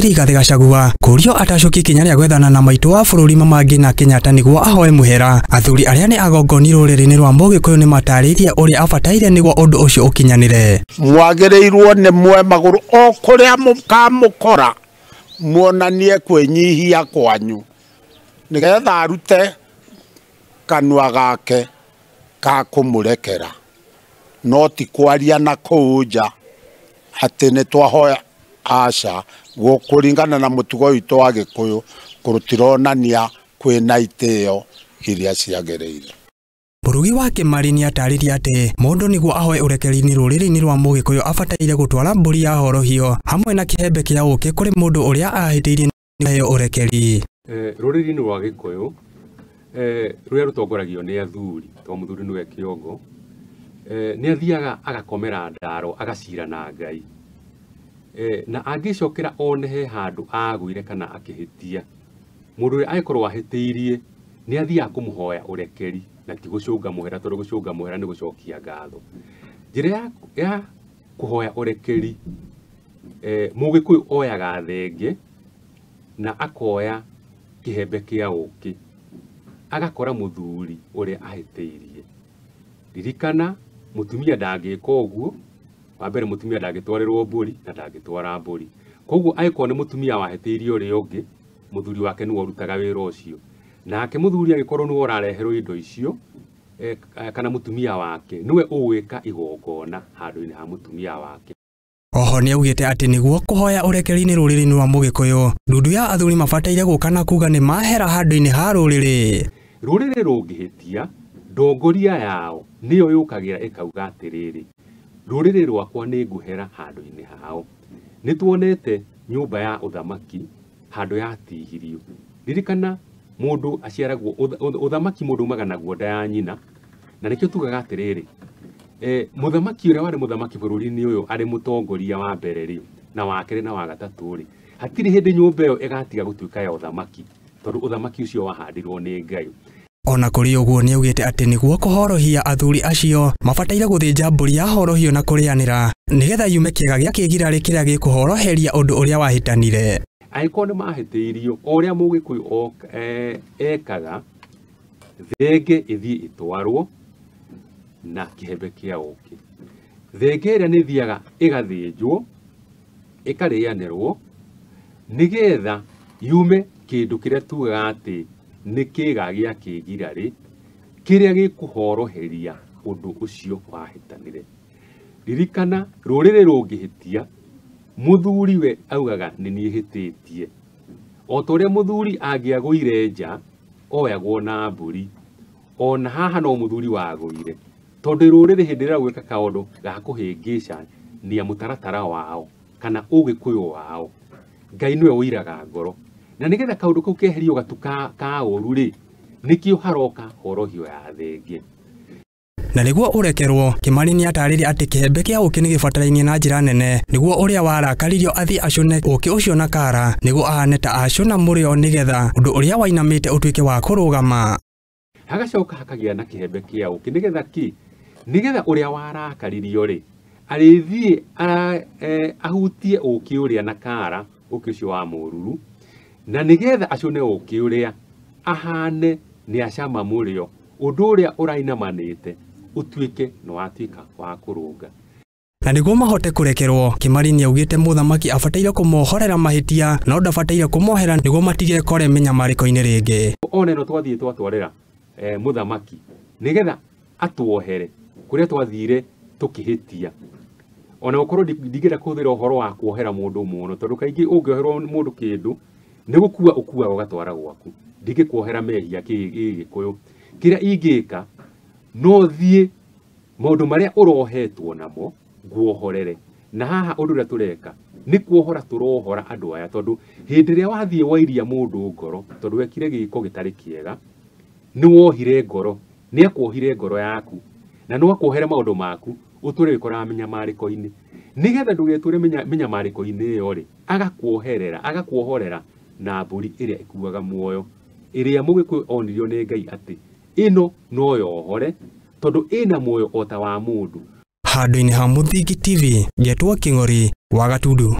bũrũri Rigathĩ Gachagua kũrio atacũki ikinya rĩa gwethana na maitũ wa bũrũri Mama Ngina Kenyatta nĩguo ahoe mũhera. Athuri arĩa nĩ agongoni rũrĩrĩ-inĩ rwa Mũgĩkũyũ nĩmatarĩirie ũrĩa abataire nĩguo ũndũ ũcio ũkinyanĩre. Mwagĩrĩirwo nĩ mwe magũrũ o kũrĩa mũkamũkora muonanie kwĩnyihia kwanyu nĩgetha arute kanua gake ka kũmũrekera, no ti kwaria na kũu nja atĩ nĩ twahoya aca. Kũringana na mũtugo witũ wa Gĩkũyũ kũrũtironania kwĩna itĩo iria ciagĩrĩire. Mũrugi wa Kĩmari nĩatarĩria atĩ mũndũ nĩguo ahoe ũrekeri-inĩ rũrĩrĩ-inĩ rwa Mũgĩkũyũ abataire gũtwara mbũri ya horohio hamwe na kĩhembe kĩa ũkĩ kũrĩ mũndũ ũrĩa ahĩtĩirie aheo ũrekeri. Rũrĩrĩ-inĩ rwa Gĩkũyũ rũrĩa rũtongoragio nĩ athuri, to mũthuri nĩwe kĩongo, nĩ athiaga agakomera ndaro agacira na Ngai, na angĩcokera one he handũ agũire kana akĩhĩtia, mũndũ ũrĩa angĩkorwo ahĩtĩirie nĩ athiaga kũmũhoya ũrekeri na ti gũcũnga mũhera, tondũ gũcũnga mũhera nĩ gũcokia ngatho. Njĩra ya kũhoya ũrekeri, Mũgĩkũyũ oyaga thenge na akoya kĩhembe kĩa ũkĩ agakora mũthuri ũrĩa ahĩtĩirie. Ririkana mũtumia ndangĩka ũguo. Wa mbere mũtumia ndangĩtwarĩrwo mbũri na ndangĩtwara mbũri, koguo angĩkorwo nĩ mũtumia wahĩtĩirie ũrĩa ũngĩ, mũthuri wake nĩwe ũrutaga wĩra ũcio, nake mũthuri angĩkorwo nĩwe ũrareherwo indo icio kana mũtumia wake nĩwe ũgwĩka igongona handũ-inĩ ha mũtumia wake. Oho nĩaugĩte atĩ nĩguo kũhoya ũrekeri-inĩ rũrĩrĩ-inĩ rwa Mũgĩkũyũ, ndundu ya athuri mabataire gũka na kuga nĩ mahera handũ-inĩ ha rũrĩrĩ. Rũrĩrĩ rũngĩhĩtia, ndongoria yao nĩyo yũkagĩra ĩkauga atĩrĩrĩ, rũrĩrĩ rwakwa nĩ ngũhera handũ-inĩ hao. Nĩ tuonete nyũmba ya ũthamaki handũ yatihirio. Ririkana mũndũ aciaragwo ũthamaki mũndũ umaga naguo nda ya nyina, na nĩkĩo tugaga atĩrĩrĩ, mũthamaki ũrĩa warĩ mũthamaki bũrũri-inĩ ũyũ arĩ mũtongoria wa mbere rĩ, na wa kerĩ na wa gatatũ rĩ, hatirĩ hĩndĩ nyũmba ĩyo ĩgatiga gũtuĩka ya ũthamaki, tondũ ũthamaki ũcio wahandirwo nĩ Ngai. Ona kũrĩ ũguo nĩaugĩte atĩ nĩguo kũhorohia athuri acio mabataire gũthĩnja mbũri ya horohio na kũrĩanĩra nĩgetha yume kĩega gĩa kĩgirarĩ kĩrĩa gĩkũhoroheria ũndũ ũrĩa wahĩtanire. Angĩkorwo nĩ mahĩtĩirio, o ũrĩa Mũgĩkũyũ ekaga, thenge ĩthiĩ ĩtwarwo na kĩhembe kĩa ũkĩ. Thenge ĩrĩa nĩ ĩthiaga ĩgathĩnjwo, ĩkarĩanĩrwo nĩgetha yume kĩndũ kĩrĩa tugaga atĩ nĩ kĩga gĩa kĩgirarĩ kĩrĩa gĩkũhoroheria ũndũ ũcio wahĩtanire. Ririkana rũrĩrĩ rũngĩhĩtia, mũthuri we augaga nĩ niĩ hĩtĩtie. O ta ũrĩa mũthuri angĩagũire nja oyagwo na mbũri, ona haha no mũthuri wagũire, tondũ rũrĩrĩ hĩndĩ ĩrĩa gwĩka kaũndũ ga kũhĩngĩcania mũtaratara wao kana ũgĩkũyũ wao, Ngai nĩwe ũiraga ngoro, na nĩgetha kaũndũ kau keherio gatu ka ũru rĩ, nĩkĩo haroka horohio ya thenge. Na nĩguo ũrekerwo, Kĩmani nĩatarĩria atĩ kĩhembe kĩa ũkĩ nĩgĩbatarainie na njĩra nene nĩguo ũrĩa warakaririo athiĩ acũne ũkĩ ũcio na kara nĩguo ahane ta acũna mũrĩo nĩgetha ũndũ ũrĩa wainamĩte ũtuĩke wa kũrũgama. Hagacoka hakagĩa na kĩhembe kĩa ũkĩ nĩgetha kĩ? Nĩgetha ũrĩa warakaririo rĩ, arĩthiĩ ahutie ũkĩ ũrĩa na kara, ũkĩ ũcio wa mũruru, na nĩgetha acũne ũkĩ ũrĩa ahane nĩ acama mũrĩo, ũndũ ũrĩa ũrainamanĩte ũtuĩke nĩ watuĩka wa kũrũnga. Na nĩguo mahote kũrekerwo, Kĩmari nĩaugĩte mũthamaki abataire kũmohorera mahĩtia no ndabataire kũmohera nĩguo matigekore mĩnyamarĩko-inĩ rĩngĩ. Ona ĩno twathiĩ twatwarĩra mũthamaki nĩgetha atuohere kũrĩa twathire tũkĩhĩtia. Ona gũkorwo ndingĩenda kũhũthĩra ũhoro wa kuohera mũndũ mũno, tondũ kaingĩ ũngĩoherwo mũndũ kĩndũ nĩ gũkua ũkuaga ũgatwara gwaku. Ndingĩkuohera mehia gĩgĩkũyũ. Kĩrĩa ingĩka no thiĩ maũndũ marĩa ũrohetwo namo nguohorere. Na haha ũndũ ũrĩa tũreka nĩ kuohora tũrohora andũ aya, tondũ hĩndĩ ĩrĩa wathiĩ wairia mũndũ ngoro tondũ wekire gĩko gĩtarĩ kĩega, nĩ wohire ngoro, nĩ akuohire ngoro yaku na no akuohere maũndũ maku ũtũre wĩkoraga mĩnyamarĩko-inĩ. Nĩgetha ndũgetũre mĩnyamarĩko-inĩ ĩyo rĩ, agakuoherera, agakuohorera na mbũri ĩrĩa ĩkuaga muoyo, ĩrĩa Mũgĩkũyũ onirio nĩ Ngai atĩ ĩno no yohore tondũ ĩna muoyo o ta wa mũndũ. Handũ-inĩ ha Mũthingi TV, ngetwo Kĩng'ori wa Gatundu.